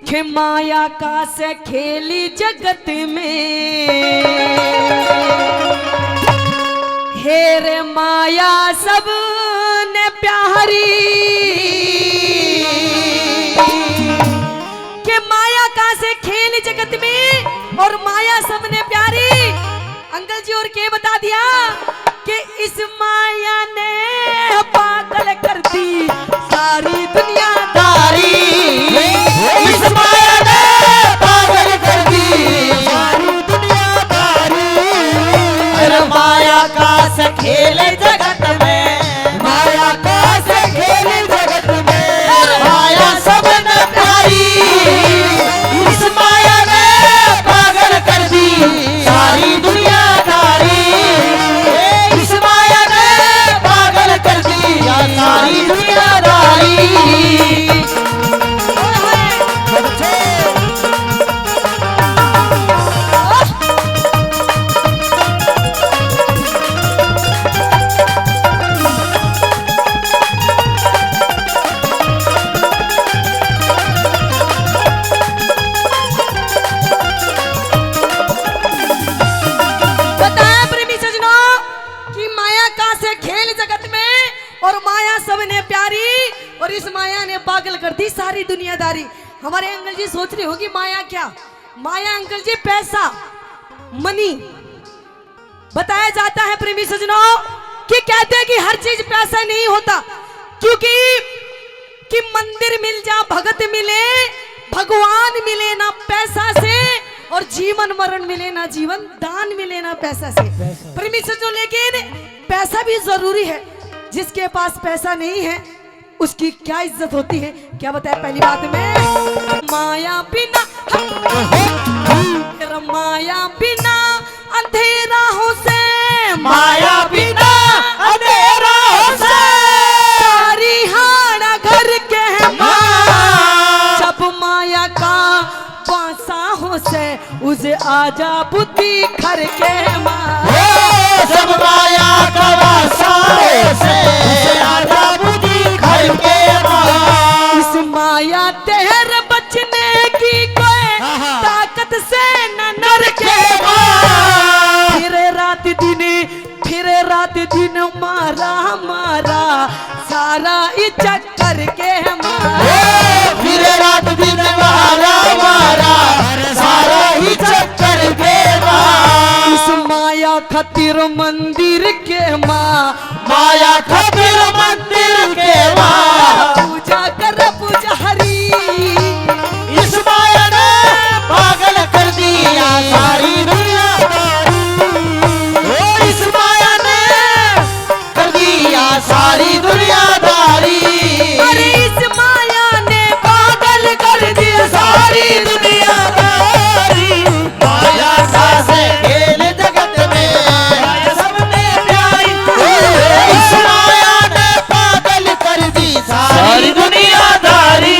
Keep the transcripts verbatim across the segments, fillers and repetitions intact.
के माया का से खेली जगत में, हे रे माया सबने प्यारी। के माया का से खेल जगत में और माया सबने प्यारी। अंकल जी और के बता दिया कि इस माया ने पागल कर दी सारी दुनियादारी। इस माया ने पागल कर दी सारी दुनियादारी। अरे माया का से खेल जगत में, माया का से खेल जगत में, माया सबने प्यारी। इस माया ने पागल कर दी सारी दुनियादारी। इस माया ने पागल कर दी सारी दुनियादारी। बताया प्रेमी सजनों कि माया का से खेल जगत में और माया सबने प्यारी और इस माया ने पागल कर दी सारी दुनियादारी। हमारे अंकल जी सोच रहे होंगे माया क्या? माया अंकल जी पैसा, मनी। बताया जाता है प्रेमी सजनों कि कहते हैं कि हर चीज पैसा नहीं होता, क्योंकि कि मंदिर मिल जा भगत मिले, भगवान मिले ना पैसा से, और जीवन मरण मिले ना जीवन दान मिले ना पैसा से। प्रेमी सजनों, लेकिन पैसा भी जरूरी है। जिसके पास पैसा नहीं है उसकी क्या इज्जत होती है, क्या बताया पहली बात में? माया बिना, तेरा माया बिना अंधेरा हो से, माया बिना अंधेरा हो से, सारी हाड़ा घर के माँ, जब माया का पासा हो से, उसे आजा बुद्धि घर के माँ। ओ, जब माया का वासा हो से, उसे आजा बुद्धि घर के माँ। इस माया तेरे बचने की कोई आहा। ताकत से न नर के माँ। फिर रात दिन, फिर रात दिन मारा मारा सारा ही चक्कर के माँ। ओ, फिर रात दिन मारा मारा सारा ही चक्कर के माँ। इस माया खातिर मंदिर के माँ, माया खातिर मंदिर के माँ। पूजा कर पूजा हरी। इस माया ने पागल कर दिया सारी दुनियादारी। ओ, इस माया ने कर दिया सारी दुनियादारी। अरे इस माया ने पागल कर दिया सारी दुनियादारी। माया का से खेल जगत में, माया सबने प्यारी। इस माया ने पागल कर दी सारी दुनियादारी।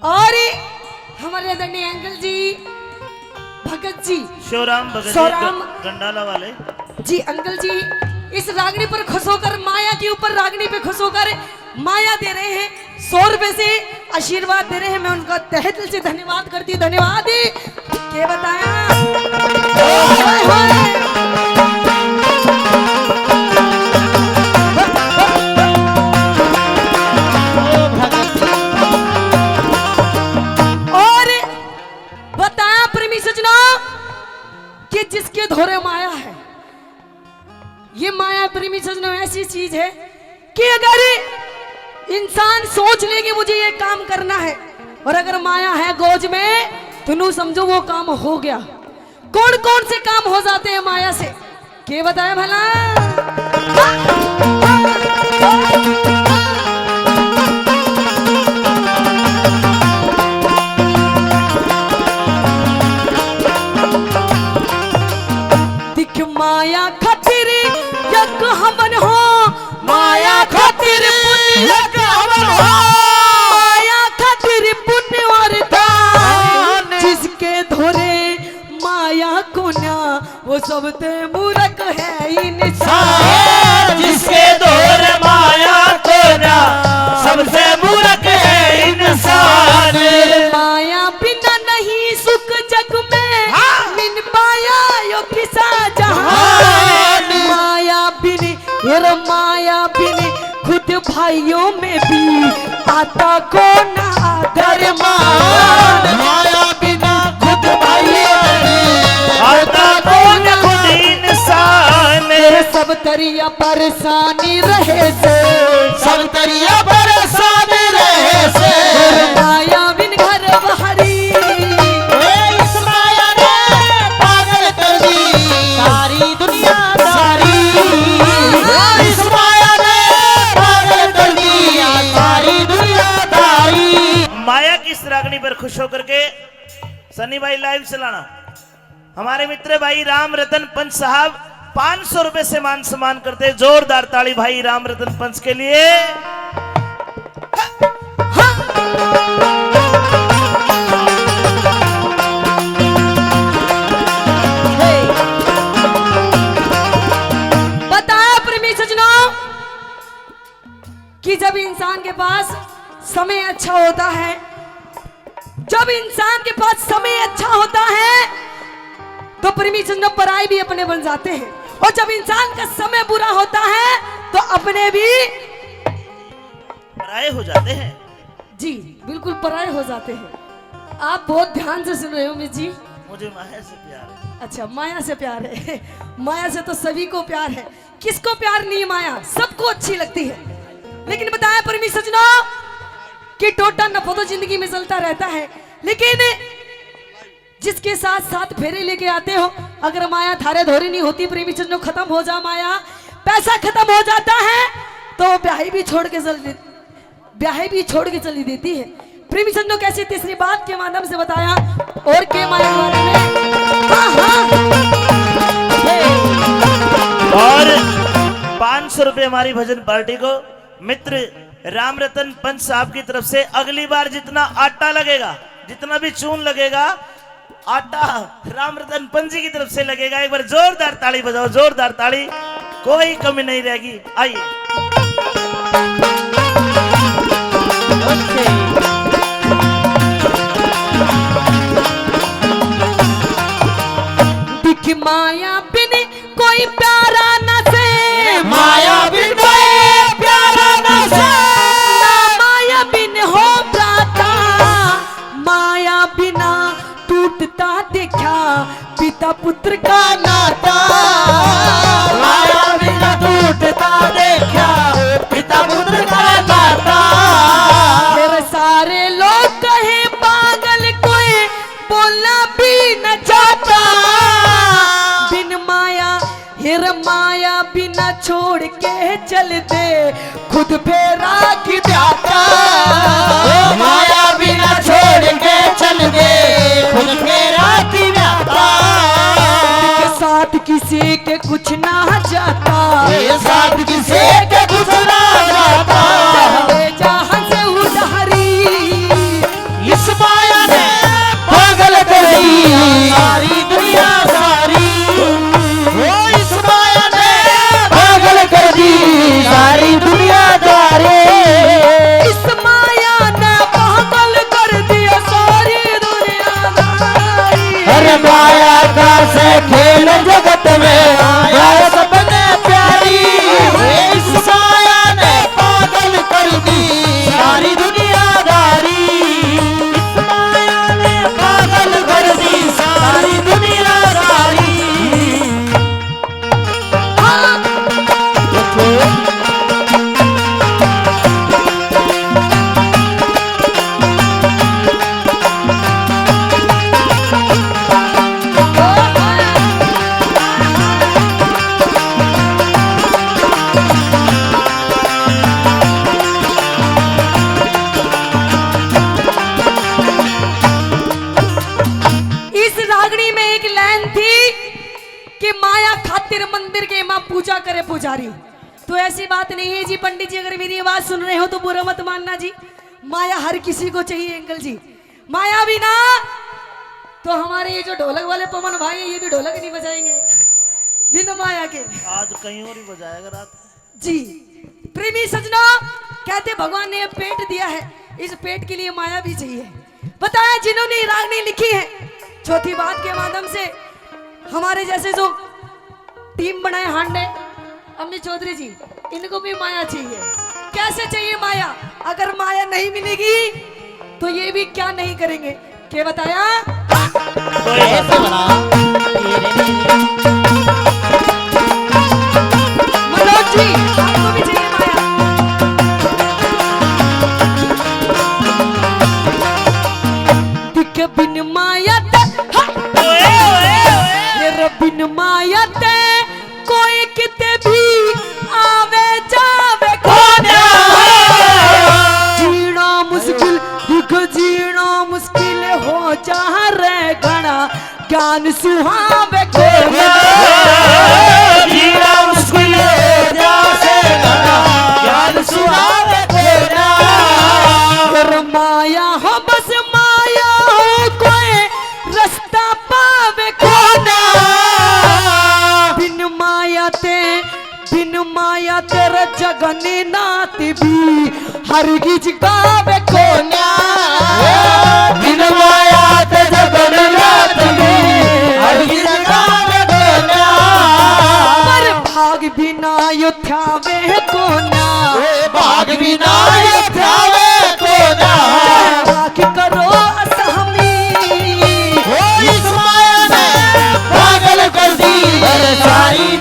और हमारे आदरणीय अंकल जी, भगत जी, शिवराम भगत जी, शिवराम ग-, गंडाला वाले। जी अंकल जी, इस रागनी पर खुश होकर, माया के ऊपर रागनी पे खुश होकर माया दे रहे हैं, सौ रुपए से आशीर्वाद दे रहे हैं। मैं उनका तहे दिल से धन्यवाद करती हूँ, धन्यवाद। के बताया? ओए होए। और बताया प्रेमी सजनों कि जिसके धोरे माया है, ये माया प्रेमी सजनों ऐसी चीज है कि अगर इंसान सोच ले कि मुझे ये काम करना है और अगर माया है गोज में, तो नू समझो वो काम हो गया। कौन कौन से काम हो जाते हैं माया से, के बताया भला? माया खातिर यक हवन हो, माया खातिर पुण्य यक हवन हो। माया खातिर पुण्य और दान, जिसके धोरे माया कोन्या, वो सबसे मूर्ख है इंसान। जिसके धोरे माया कोन्या, सबसे मूर्ख है इंसान। माया बिना नहीं सुख जग में, हाँ। मिन पाया यो किसा जहान। हाँ। माया बिन, फिर माया बिन खुद भाइयों में भी आता कोन्या दरमान। माया बिना खुद भाइयों में भी आता कोन्या खुद इंसान। फिर सब तरिया परेशानी रहे से, सब तरिया परेशानी रहे से। फिर माया बिन घर बाहरी। ए, इस माया ने पागल कर दी सारी दुनियादारी। इस माया ने पागल कर दी सारी दुनियादारी। माया की इस रागनी पर खुश होकर के सनी भाई live चलाना। हमारे मित्र भाई राम रतन पंच साहब पाँच सौ रुपए से मान सम्मान करते हैं। जोरदार ताली भाई राम रतन पंच के लिए। बताया प्रेमी सजनों कि जब इंसान के पास समय अच्छा होता है, जब इंसान के पास समय अच्छा होता है, तो प्रेमी सजनों, पराए भी अपने बन जाते हैं, और जब इंसान का समय बुरा होता है, तो अपने भी पराए हो जाते हैं। जी, बिल्कुल पराए हो जाते हैं। आप बहुत ध्यान से सुन रहे हो मिस जी। मुझे माया से प्यार है। अच्छा, माया से प्यार है। माया से तो सभी को प्यार है, किसको प्यार नहीं माया, सबको अच्छी लगती है। लेकिन बताया प्रेमी सजनों कि टोटा नफो तो जिंदगी में चलता रहता है, लेकिन जिसके साथ सात फेरे लेके आते हो, अगर माया थारे धोरी नहीं होती प्रेमी सजनों, खत्म हो जा माया, पैसा खत्म हो जाता है, तो वो ब्याही भी छोड़ के चल दे, ब्याही भी छोड़ के चली देती है। प्रेमी सजनों, कैसे तीसरी बात के माध्यम से बताया और के माया के बारे में। हाँ, हाँ। और पाँच सौ रुपए हमारी भजन पार्टी को मित्र राम रतन पंच साहब की तरफ से। अगली बार जितना आटा लगेगा, जितना भी चून लगेगा, आटा राम रतन पंच जी की तरफ से लगेगा। एक बार जोरदार ताली बजाओ, जोरदार ताली, कोई कमी नहीं रहेगी। आइए। दिख माया बिन कोई प्यारा ना से, माया बिन कोई प्यारा ना से। ना माया बिन हो भ्राता, माया बिना टूटता देखा पिता पुत्र का नाता। माया बिना टूटता देखा पिता पुत्र का नाता। फिर सारे लोग कहे पागल, कोई बोलना भी न चाहता। बिन माया, हिर माया बिना छोड़ के चल दे, खुद फेरा की जाता। ओ माया बिना छोड़ के चल दे, खुद फेरा की जाता। साथ किसी के कुछ ना जाता। ये साथ किसी के कुछ ना जाता। ले जा हंस उधारी। इस माया ने पागल कर दी सारी दुनिया सारी। ओ इस माया ने पागल कर दी सारी दुनिया सारी। इस माया ने पागल कर दी सारी दुनिया सारी। अरे माया का से खेल जगत में, माया सबने प्यारी। इस माया ने पागल कर दी सारी दुनियादारी। इस माया ने पागल कर दी सारी दुनियादारी। हाँ। कि माया खातिर मंदिर के माँ पूजा करे पुजारी। तो ऐसी बात नहीं है जी पंडित जी, अगर मेरी आवाज सुन रहे हो तो बुरा मत मानना जी। माया हर किसी को चाहिए अंकल जी। माया बिना तो हमारे ये जो ढोलक वाले पवन भाई हैं, ये भी ढोलक नहीं बजाएंगे बिना माया के। आज कहीं और ही बजाएगा रात। जी, प्रेमी सजनों, कहते भगवान ने ये पेट दिया है, इस पेट के लिए माया भी चाहिए। बताया जिन्होंने ये रागनी लिखी है, चौथी बात के माध्यम से हमारे जैसे जो टीम बनाए हांडे, अम्मी चौधरी जी, इनको भी माया चाहिए। कैसे चाहिए माया? अगर माया नहीं मिलेगी तो ये भी क्या नहीं करेंगे। के बताया? तो ऐसे बना। मनोज जी, आपको भी चाहिए माया। दिख बिन माया ते, हा! तेरे बिन माया ते कोई किते भी आवे जावे कोन्या। जीना मुश्किल, दिख जीना मुश्किल हो जा रे घना, ज्ञान सुहावे कोन्या। जीना मुश्किल हो जा रे घना, ज्ञान सुहावे कोन्या। और माया हो बस माया हो, कोई रास्ता पावे कोन्या। बिन माया ते, बिन माया तेरे जगन्नाथ भी हरगिज गावे कोन्या। बिन माया ते जगन्नाथ भी हरगिज गावे कोन्या। पर भाग बिना यो थावे कोन्या। भाग बिना यो थावे कोन्या। भाग करो असहमी। ओ इस माया ने पागल कर दी। अरे सारी